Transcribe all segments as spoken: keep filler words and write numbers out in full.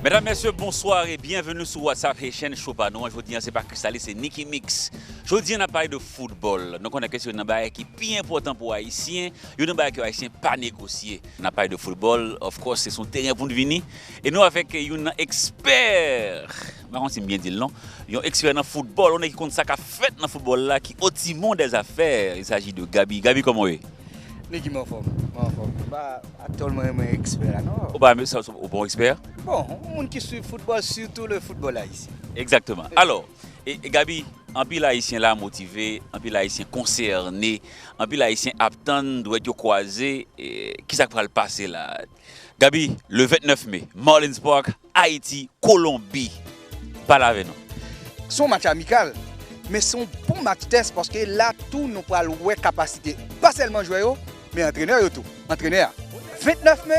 Medam, mesye, bonswa e byenveni sou WhatsApp Haitian Show pa nou an. Jodi an, se pa Kristallis, se Nicky Mix. Jodi an, n ap pale de foutbòl. Nou konnen ke se youn nan bagay ki pi enpòtan pou Ayisyen, youn nan bagay ke Ayisyen pa negosye. N ap pale de foutbòl, of course, se sou teren pou n vini. E nou avèk youn nan ekspè, m pa konn si m byen di l non, yon ekspè nan foutbòl, yon nèg ki konn sa k ap fèt nan foutbòl la, ki au timon des affaires. Il s'agit de Gaby. Gaby, kòman w ye? Nicky, m anfòm, m anfòm. M pa, atò, mwen, mwen ekspè la, non. Ou pa, sa, ou pa yon ekspè? Bon, yon moun ki swiv foutbòl, sitou le foutbòl ayisyen. Egzakteman. Alò, e, e Gaby, anpil Ayisyen la motive, anpil Ayisyen konsène, anpil Ayisyen ap tann, dwèt yo kwaze, e, kisa k pral pase la? Gaby, le vennèf me, Marlins Park, Ayiti, Kolonbi. Pale avè nou. Se yon match amikal, men se yon bon match tès paske la tou nou pral wè kapasite, pa sèlman jwè yo, men antrenè yo tou. Antrenè a. Vennèf me,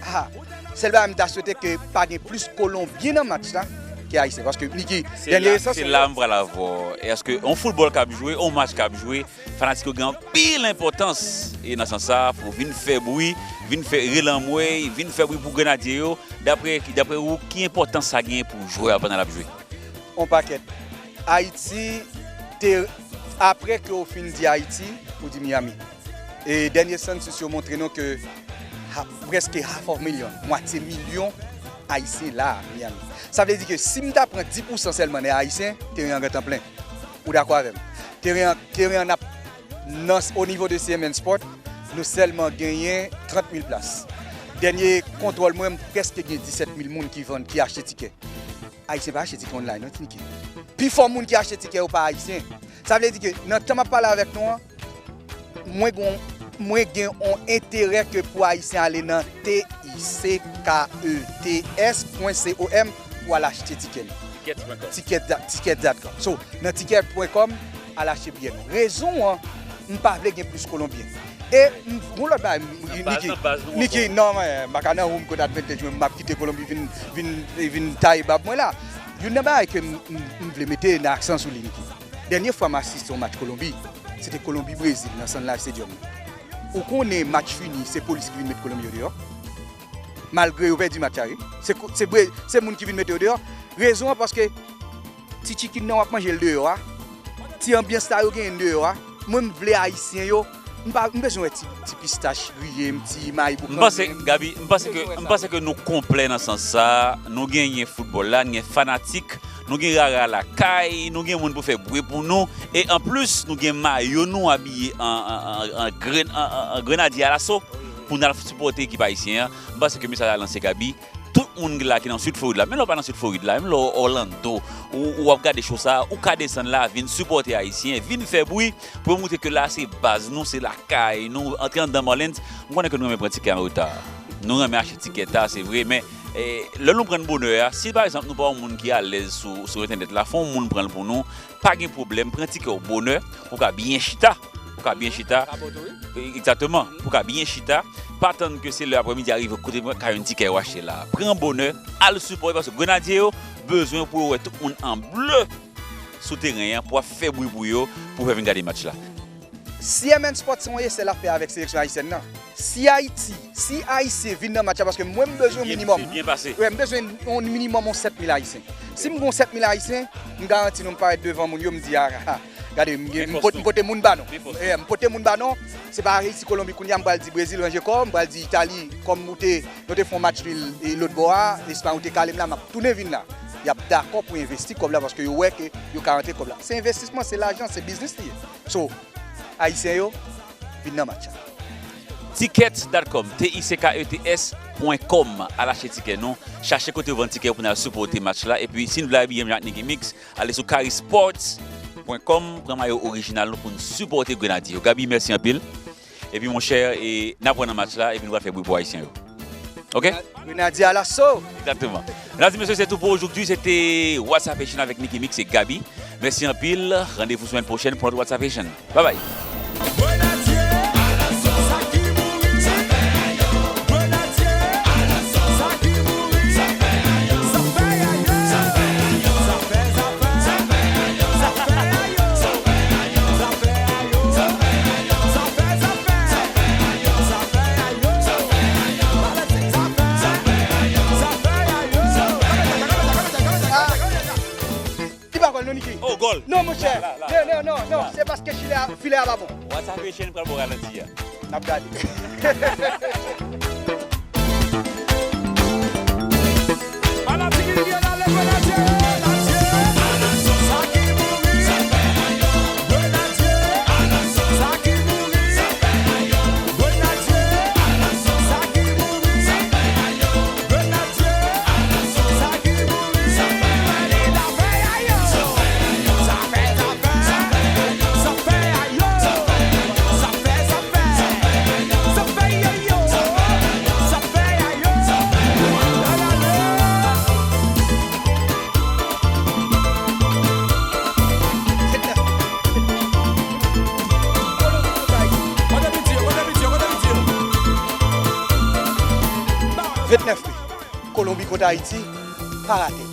ah, sèl bagay m ta swete ke pa gen plis Kolonbyen nan match la ke Ayisyen. Paske, Nicky, se dènye la, esans se la m pral avè w. Èske yon foutbòl k ap jwe, yon match k ap jwe, fanatik yo gen anpil enpòtans. E nan sans sa, pou vin fè bri, vin fè rele anmwey, vin fè bri pou Grenadye yo, daprè, daprè ou, ki enpòtans sa genyen pou jwè a pandan l ap jwe? On pakèt. Ayiti, te, apre ke w fin di Ayiti, ou di Miami. E dènye census yo montre nou ke ha, prèske half of million, mwatye milyon Ayisyen la Miami. Sa vle di ke si m ta pran dis pousan sèlman nan Ayisyen, teren an gentan plen. Ou dakò avè m? Teren an, teren an ap, nan, o nivo de C M N Sport, nou sèlman genyen trant mil plas. Dènye kontwòl mwen, m prèske gen disèt mil moun ki vann, ki achte tikè. Ayisyen pa achte tikè online non, Nicky. Pifò moun ki achte tikè yo pa Ayisyen. Sa vle di ke nan tan m ap pale avèk nou an, mwen gon, mwen gen on enterè ke pou Ayisyen ale nan T I C K E T S pwen C O M pou al achte tikè nou. Tickets dot com. Ticket, ticket dot com. So, nan ticket dot com, al achte biyè nou. Rezon an, m pa vle gen plis Kolonbyen. E m, gon lòt bagay, m, Nicky, Nicky, non, mwen, m pa ka nan room code advantage, mwen, m ap kite Kolonbi vin, vin, vin taye bab mwen la. Youn nan bagay ke m, m, m vle mete nan aksan sou li, Nicky. Dènye fwa m asiste yon match Kolonbi, se te Kolonbi Brezil nan Sun Life Stadium. Ou konnen match fini, se polis ki vin met Kolonbyen yo deyò. Malgre yo pèdi match la, wi. Se ko-, se bre-, se moun ki vin mete yo deyò. Rezon an paske ti chicken nan w ap manje l deyò a, ti anbyans sa yo genyen deyò a, mwen m vle Ayisyen yo, m pa, m bezwen wè ti, ti pistach griye m, ti mayi boukan. M panse, Gaby, m panse ke, m panse ke nou konplè nan sans sa, nou genyen foutbòl la, nou gen fanatik, nou gen rara lakay, nou gen moun pou fè bri pou nou, e anplis, nou gen mayo nou abiye an, an, an, an gren-, an, an, an grenadye alaso pou n al sipòte ekip ayisyen an. M panse ke mesaj la lanse, Gaby. Tout moun la ki nan Sid Florid la, menm lè w pa nan Sid Florid la, menm lè w Orlando, ou, ou ap gade show sa, ou ka desann la, vin sipòte ayisyen, vin fè bri, pou yo montre ke la se baz nou, se lakay nou, antre anndan Marlins. M konnen ke nou renmen pran tikè an reta. Nou renmen achte tikè ta, se vre, men, eh, lè nou pran l bonè a, si pa egzanp nou pa yon moun ki alèz sou, sou entènèt la, fè yon moun pran l pou nou, pa gen pwoblèm, pran tikè w bonè, pou w ka byen chita, pou w ka byen chita. Egzakteman, pou w ka byen chita, pa tann ke se lè aprèmidi a rive kote mwen ka jwenn tikè yo achte la. Pran bonè, al sipòte, paske Grenadye yo bezwen pou yo wè tout moun an ble sou teren an pou ap fè bri pou yo, pou fè vin gade match la. Si M N Sport se yon esè l ap fè avèk seleksyon ayisyèn nan, si Ayiti, si Ayisyen vin nan match la, paske mwen m bezwen yon minimòm. Wi, m bezwen yon minimòm yon sèt mil Ayisyen. Si m gen yon sèt mil Ayisyen, m garanti nou m parèt devan moun yo, m di, ah, ah, ah, gade, m gen, m pote, m pote moun ba nou. Eh, m pote moun ba nou. Se pa Ayiti, Kolonbi, kounye a m pral di Brezil ranje kò, m pral di Itali, kòm ou te, nou te fè yon match nil, e, lòt bò a, Espay ou te kale m la, m ap tounen vin la. Y ap dakò pou envesti kòb la paske yo wè ke yo ka rantre kòb la. Se envestisman, se lajan, se biznis li ye. So, Ayisyen yo, vin nan match la. Tickets dot com, T I C K E T S pwen kòm, al achte tikè nou, chache kote yo vann tikè pou n al sipòte match la, epi si n vle abiye menm jan ak Nicky Mix, ale sou karisports pwen kòm, pran mayo orijinal nou pou n sipòte Grenadye yo. Gaby, mèsi anpil. Epi monchè, e, n ap wè nan match la, epi nou pral fè bri pou Ayisyen yo. Ok? Grenadye alaso! Exactement. Mesdames et messieurs, c'est tout pour aujourd'hui. C'était WhatsApp Haitian avec Nicky Mix et Gaby. Merci anpil. Rendez-vous semaine prochaine pour notre WhatsApp Haitian. Bye bye. Filè a, filè a pa bon. What's up, Haitian? Pral bon ralanti a. N ap gade. Grenadye, Grenadye, sa ki mouri. Grenadye, sa ki mouri. Grenadye, sa ki mouri. Grenadye, sa ki mouri. Sa fè yayo. Sa fè, sa fè, sa fè yayo. Sa fè, sa fè, sa fè yayo. Sa fè yayo. Ventnèf me, Kolonbi kont Ayiti, pa rate.